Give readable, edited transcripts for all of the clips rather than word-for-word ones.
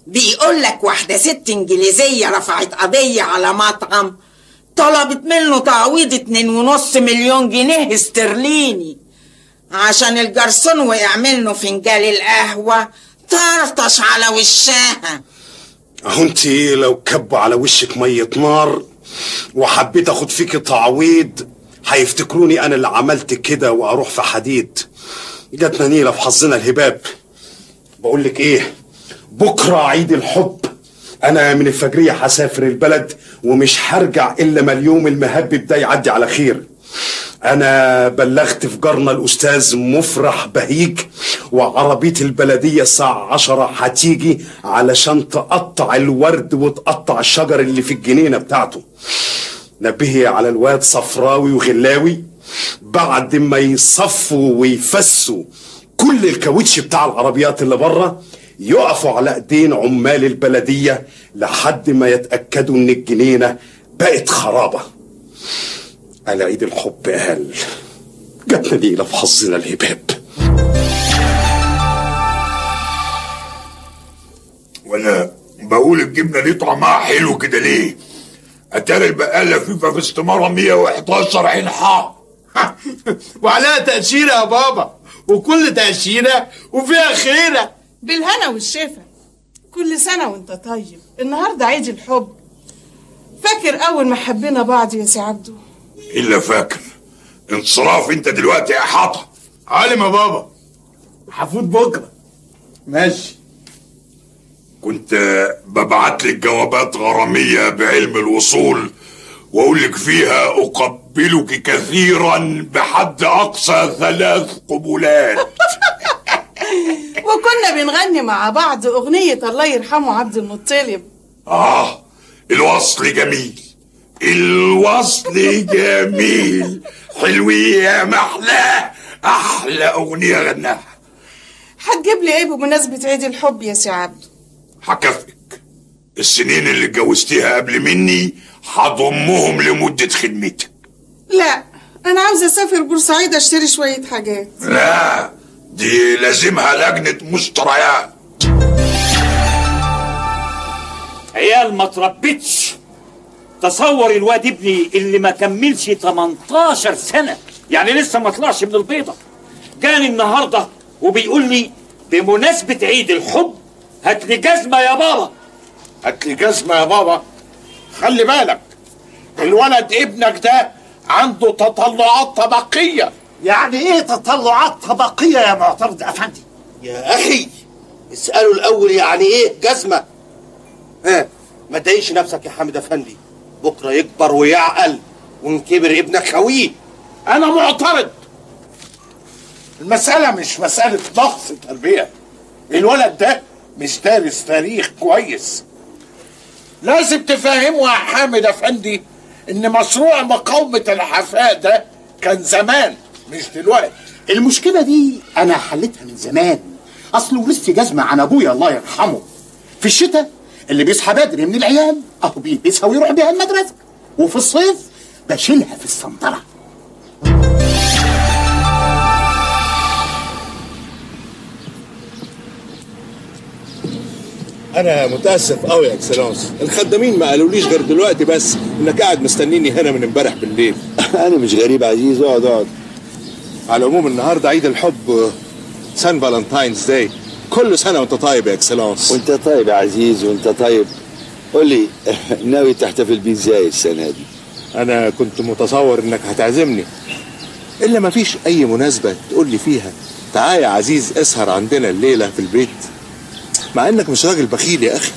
بيقول لك واحدة ست انجليزية رفعت قضية على مطعم، طلبت منه تعويض 2.5 مليون جنيه استرليني عشان الجرسون وقع منه فنجان القهوة طرطش على وشها. اهو انت لو كبوا على وشك مية نار وحبيت اخد فيك تعويض هيفتكروني انا اللي عملت كده واروح في حديد. جاتنا نيلة في حظنا الهباب. بقول لك ايه، بكره عيد الحب، انا من الفجريه هسافر البلد ومش هرجع الا ما اليوم المهبب ده يعدي على خير. انا بلغت في جارنا الاستاذ مفرح بهيج، وعربية البلدية الساعة 10 هتيجي علشان تقطع الورد وتقطع الشجر اللي في الجنينة بتاعته. نبهي على الواد صفراوي وغلاوي بعد ما يصفوا ويفسوا كل الكاوتش بتاع العربيات اللي بره، يقفوا على ايدين عمال البلدية لحد ما يتاكدوا ان الجنينة بقت خرابه. على عيد الحب قال، جاتنا نيله في حظنا الهباب. وانا بقول الجبنة دي طعمها حلو كده ليه؟ اتاري البقالة فيفا في استماره 111 عين حا. وعليها تأشيرة يا بابا، وكل تأشيرة وفيها خيرة. بالهنا والشفا، كل سنة وانت طيب. النهاردة عيد الحب. فاكر أول ما حبينا بعض يا سي عبدو؟ إلا فاكر. انصراف انت دلوقتي يا حاطة. عالم يا بابا، هفوت بكرة. ماشي. كنت ببعت لك جوابات غرامية بعلم الوصول واقول لك فيها اقبلك كثيرا بحد اقصى 3 قبلات. وكنا بنغني مع بعض اغنية الله يرحمه عبد المطلب. الوصل جميل، الوصل جميل، حلو يا محلاه، احلى اغنية غناها. هتجيب لي ايه بمناسبة عيد الحب يا سي عبده؟ هكافئك. السنين اللي اتجوزتيها قبل مني هضمهم لمدة خدمتك. لا، أنا عاوزة أسافر بورسعيد أشتري شوية حاجات. لا، دي لازمها لجنة مشتريات. عيال ما تربتش. تصور الواد ابني اللي ما كملش 18 سنة، يعني لسه ما طلعش من البيضة، جاني النهاردة وبيقول لي بمناسبة عيد الحب هات لي جزمة يا بابا. هات لي جزمة يا بابا؟ خلي بالك، الولد ابنك ده عنده تطلعات طبقية. يعني ايه تطلعات طبقية يا معترض افندي؟ يا اخي اسأله الاول يعني ايه جزمة. ها، ما تضايقش نفسك يا حامد افندي، بكرة يكبر ويعقل ونكبر ابنك خويه. انا معترض. المسألة مش مسألة نقص تربية، الولد ده مش دارس تاريخ كويس. لازم تفهمه يا حامد افندي ان مشروع مقاومة الحفاء ده كان زمان مش دلوقتي. المشكلة دي انا حلتها من زمان. اصل ورثت جزمة عن ابويا الله يرحمه. في الشتاء اللي بيصحى بدري من العيال اهو بيلبسها ويروح بيها المدرسة، وفي الصيف بشيلها في الصندرة. أنا متأسف أوي يا إكسلانس، الخدامين ما قالوليش غير دلوقتي بس إنك قاعد مستنيني هنا من امبارح بالليل. أنا مش غريب عزيز، اقعد اقعد. على العموم النهارده عيد الحب، Saint Valentine's Day. كل سنة وأنت طيب يا إكسلانس. وأنت طيب يا عزيز، وأنت طيب. قول لي، ناوي تحتفل بيه إزاي السنة دي؟ أنا كنت متصور إنك هتعزمني، إلا ما فيش أي مناسبة تقول لي فيها تعال يا عزيز اسهر عندنا الليلة في البيت، مع انك مش راجل بخيل يا اخي.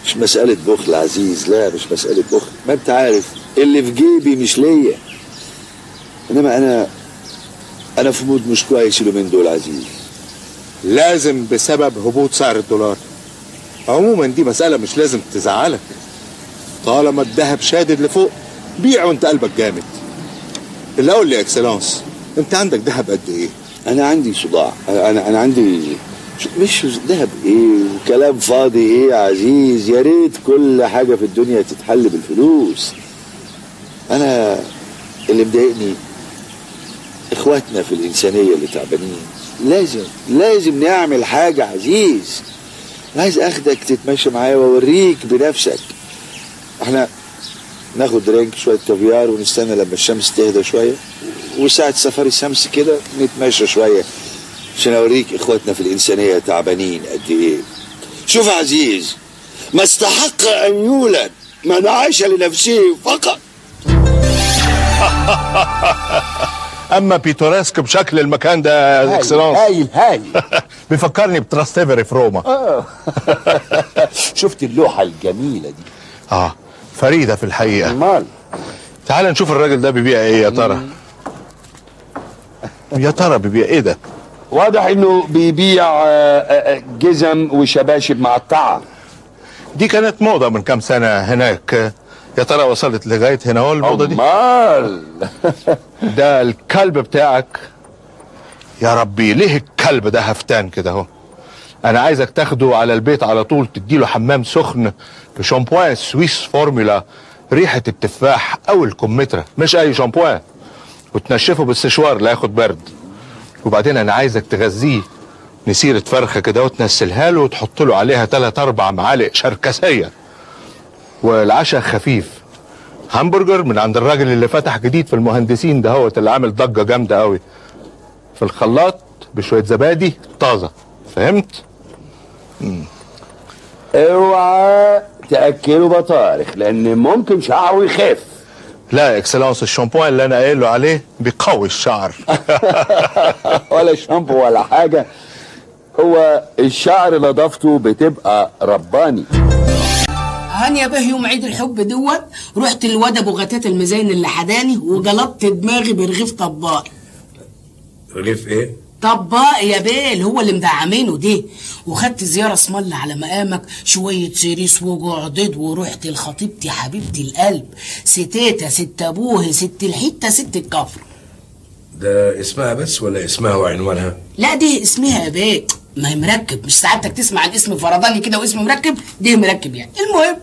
مش مسألة بخل عزيز، لا مش مسألة بخل، ما انت عارف اللي في جيبي مش ليا. انما انا في mood مش كويس اليومين دول عزيز. لازم بسبب هبوط سعر الدولار. عموما دي مسألة مش لازم تزعلك، طالما الذهب شادد لفوق بيع وانت قلبك جامد. اللي اقول لي يا اكسلانس، انت عندك ذهب قد ايه؟ انا عندي صداع، انا عندي مش ذهب ايه وكلام فاضي ايه يا عزيز. يا ريت كل حاجة في الدنيا تتحل بالفلوس. انا اللي مضايقني اخواتنا في الانسانية اللي تعبانين. لازم نعمل حاجة عزيز. انا عايز اخدك تتمشى معايا واوريك بنفسك. احنا ناخد drink شوية كافيار ونستنى لما الشمس تهدى شوية، وساعة سفاري شمس كده نتمشى شوية عشان اوريك اخواتنا في الانسانية تعبانين قد ايه. شوف يا عزيز، ما استحق ان يولد من عاش لنفسه فقط. اما pittoresque بشكل المكان ده يا excellence، هايل هايل. بيفكرني بتراستيفري في روما. شفت اللوحة الجميلة دي؟ فريدة في الحقيقة. امال تعال نشوف الراجل ده بيبيع ايه يا ترى. يا ترى بيبيع ايه ده؟ واضح انه بيبيع جزم وشباشب معطعه. دي كانت موضة من كام سنة هناك، يا ترى وصلت لغاية هنا هو الموضة دي؟ امال. ده الكلب بتاعك. يا ربي ليه الكلب ده هفتان كده اهو؟ انا عايزك تاخده على البيت على طول، تديله حمام سخن بشامبوان سويس فورمولا ريحه التفاح او الكمثرى، مش اي شامبوان، وتنشفه بالسشوار لا ياخد برد. وبعدين انا عايزك تغذية نسيرة فرخة كده وتنسلها له وتحط له عليها 3-4 معالق شركسيه. والعشاء خفيف، همبرجر من عند الراجل اللي فتح جديد في المهندسين ده هو اللي عامل ضجه جامدة قوي، في الخلاط بشوية زبادي طازة. فهمت؟ اوعى تاكله بطارخ لان ممكن شعره يخف. لا يا excellence، الشامبو اللي انا قايل له عليه بيقوي الشعر. ولا شامبو ولا حاجة، هو الشعر نظافته بتبقى رباني. هانيا به يوم عيد الحب دوت رحت الواد ابو غتات المزين اللي حداني وجلطت دماغي برغيف طباق. رغيف ايه؟ طباق يا بيه، هو اللي مدعمينه دي. وخدت زيارة اسم الله على مقامك، شوية سيريس وجعدد، ورحت لخطيبتي حبيبتي القلب، ستيتا ست ابوه ست الحتة ست الكفر. ده اسمها بس ولا اسمها وعنوانها؟ لا دي اسمها يا بيه، ما هي مركب، مش سعادتك تسمع عن اسم فرداني كده واسم مركب؟ ده مركب يعني. المهم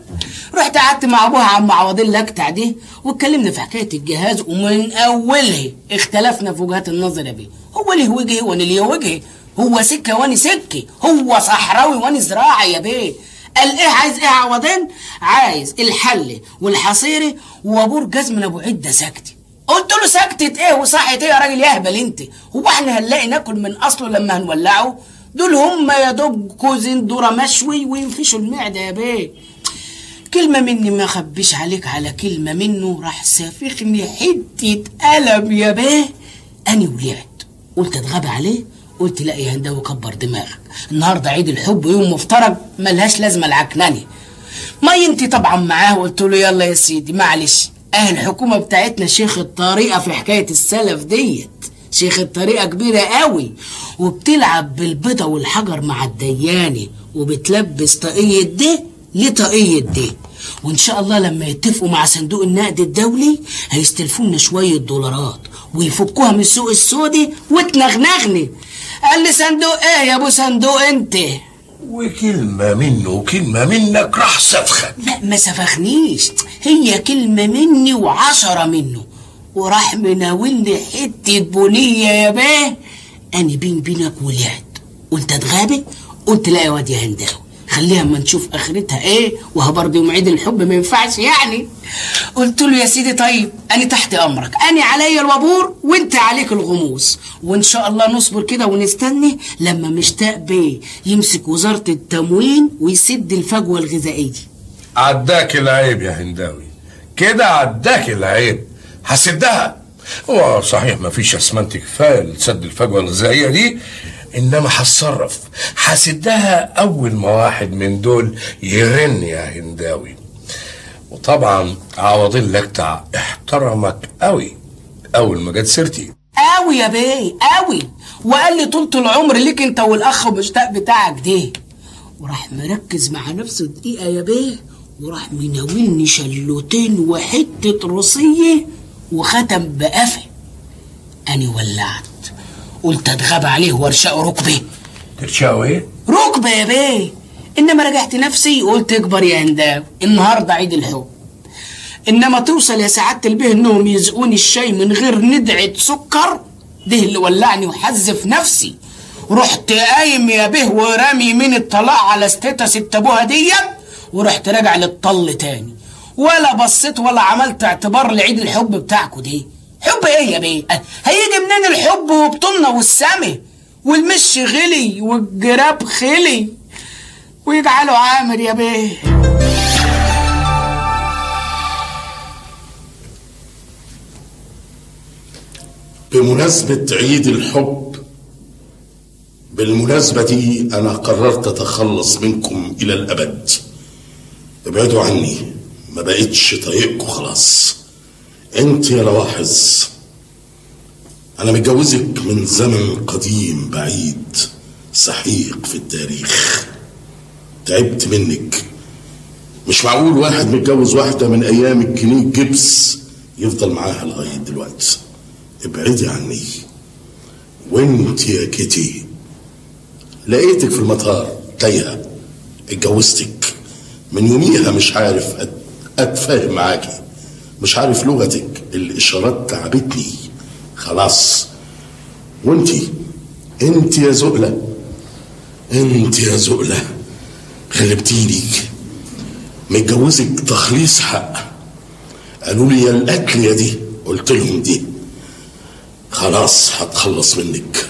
رحت قعدت مع ابوها عم عوضين لكتع دي واتكلمنا في حكاية الجهاز، ومن اولها اختلفنا في وجهات النظر يا بيه. هو ليه وجهي وانا ليه وجهي، هو سكة وانا سكة، هو صحراوي وانا زراعي يا بيه. قال ايه عايز ايه يا عوضين؟ عايز الحلة والحصيره وابور جزم من ابو عده سكتي. قلت له سكتت ايه وصحت ايه يا راجل يهبل انت؟ هو احنا هنلاقي ناكل من اصله لما هنولعه؟ دول هم يا دوب كوزين ذره مشوي وينفشوا المعدة يا بيه. كلمة مني ما خبيش عليك على كلمة منه، راح سافخني حتة قلم يا بيه. اني ولعت، قلت اتغاب عليه، قلت لا يا هنداوي كبر دماغك، النهارده عيد الحب يوم مفترج ملهاش لازمه العكناني. ما ينتي طبعا معاه، وقلت له يلا يا سيدي معلش، اهل الحكومة بتاعتنا شيخ الطريقة في حكاية السلف ديت، شيخ الطريقة كبيرة قوي، وبتلعب بالبيضه والحجر مع الدياني، وبتلبس طاقية ده لطاقيه ده، وان شاء الله لما يتفقوا مع صندوق النقد الدولي هيستلفوا لنا شوية دولارات ويفكوها من السوق السودي وتنغنغني. قال لي صندوق ايه يا ابو صندوق انت؟ وكلمه منه وكلمه منك راح سفخك. لا ما سفخنيش، هي كلمة مني و10 منه، وراح مناولني حتة بنيه يا بيه. انا بين بينك ولعت، قلت اتغابي، قلت لا يا واد يا هنداوي خليها اما نشوف اخرتها ايه، وها برضه يوم عيد الحب ما ينفعش يعني. قلت له يا سيدي طيب انا تحت امرك، انا عليا الوابور وانت عليك الغموس، وان شاء الله نصبر كده ونستني لما مشتاق بيه يمسك وزارة التموين ويسد الفجوة الغذائية. عداك العيب يا هنداوي، كده عداك العيب، هسدها. هو صحيح ما فيش اسمنت كفاية لسد الفجوة الغذائية دي، انما هتصرف، هسدها اول ما واحد من دول يرن يا هنداوي. وطبعا عوضين لكتع احترمك قوي اول ما جت سيرتي قوي يا بيه قوي، وقال لي طولة العمر ليك انت والاخ مشتاق بتاعك ده. وراح مركز مع نفسه دقيقة يا بيه، وراح مناولني شلوتين وحتة روسية وختم بقفا. اني ولعت، قلت اتغاب عليه وارشقه ركبه. ترشقه ايه؟ ركبه يا بيه. انما رجعت نفسي وقلت اكبر يا هنداوي، النهارده عيد الحب. انما توصل يا سعادة البيه انهم يزقوني الشاي من غير ندعه سكر، ده اللي ولعني وحزف نفسي. رحت قايم يا به ورامي من الطلاق على status التابوها دي، ورحت راجع للطل تاني، ولا بصيت ولا عملت اعتبار لعيد الحب بتاعكوا دي. حب ايه يا بيه؟ هيجي منين الحب وبطولنا والسما والمش غلي والجراب خلي ويجعله عامر يا بيه. بمناسبة عيد الحب، بالمناسبة دي أنا قررت أتخلص منكم إلى الأبد. ابعدوا عني، ما بقتش طايقكم خلاص. انت يا لواحظ، أنا متجوزك من زمن قديم بعيد سحيق في التاريخ. تعبت منك. مش معقول واحد متجوز واحدة من أيام الجنيه جبس يفضل معاها لغاية دلوقتي. ابعدي عني. وانت يا كيتي، لقيتك في المطار تايهة، اتجوزتك من يوميها. مش عارف اتفاهم معاكي، مش عارف لغتك، الاشارات تعبتني خلاص. وانتي، انت يا زقلة، انت يا زقلة غلبتيني. متجوزك تخليص حق. قالوا لي يا الاكل يا دي، قلت لهم دي خلاص هتخلص منك.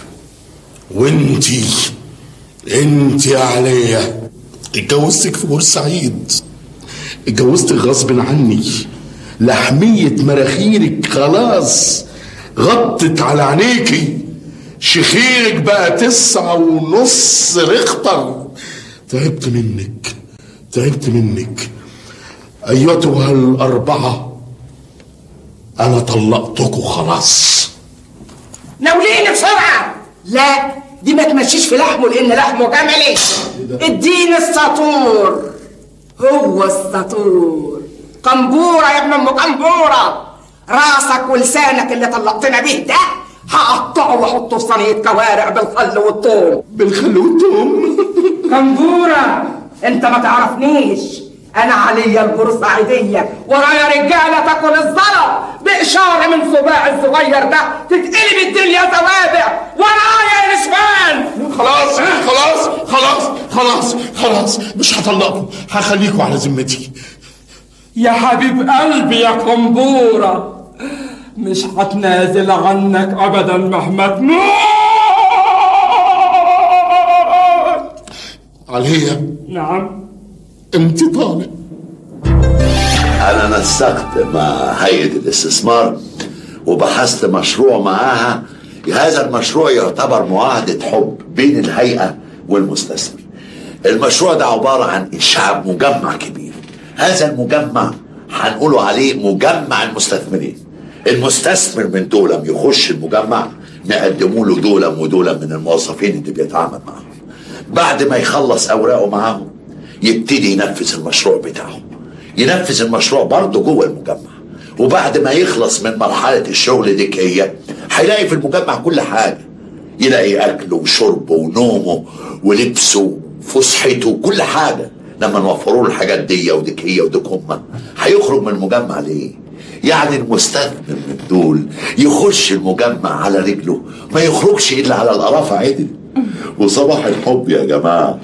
وانتي، انتي يا عليا، اتجوزتك في بورسعيد، اتجوزتك غصب عني. لحمية مراخيرك خلاص غطت على عينيكي، شخيرك بقى 9.5 ريختر. تعبت منك، تعبت منك. أيتها الأربعة، أنا طلقتكوا خلاص. ناوليني بسرعة. لا دي ما تمشيش في لحمه لأن لحمه جملي. اديني الساطور. هو الساطور قنبورة يا ابن أم قنبورة. راسك ولسانك اللي طلقتنا بيه ده هقطعه واحطه في صينية كوارع بالخل والثوم. بالخل والثوم. قنبورة انت ما تعرفنيش، انا عليا البورسعيدية، ورايا رجالة تاكل الزلط بإشارة من صباع الصغير ده تتقلب الدنيا توابع. ورايا يا نسوان. خلاص خلاص خلاص خلاص خلاص، مش هطلقكم، هخليكم على ذمتي. يا حبيب قلبي يا قنبورة، مش هتنازل عنك ابدا مهما تموت. عليا؟ نعم. انت طالق. انا نسقت مع هيئة الاستثمار وبحثت مشروع معاها. هذا المشروع يعتبر معاهدة حب بين الهيئة والمستثمر. المشروع ده عبارة عن انشاء مجمع كبير. هذا المجمع هنقوله عليه مجمع المستثمرين. المستثمر من دولم يخش المجمع، نقدموا له دولم ودولم من الموظفين اللي بيتعامل معاهم. بعد ما يخلص اوراقه معاهم يبتدي ينفذ المشروع بتاعه. ينفذ المشروع برضه جوه المجمع، وبعد ما يخلص من مرحلة الشغل دي هي هيلاقي في المجمع كل حاجة. يلاقي اكله وشربه ونومه ولبسه وفسحته وكل حاجة. لما نوفروا له الحاجات دي وديك هي وديك هما، هيخرج من المجمع ليه؟ يعني المستثمر من دول يخش المجمع على رجله، ما يخرجش الا على القرافه عدل. وصباح الحب يا جماعة.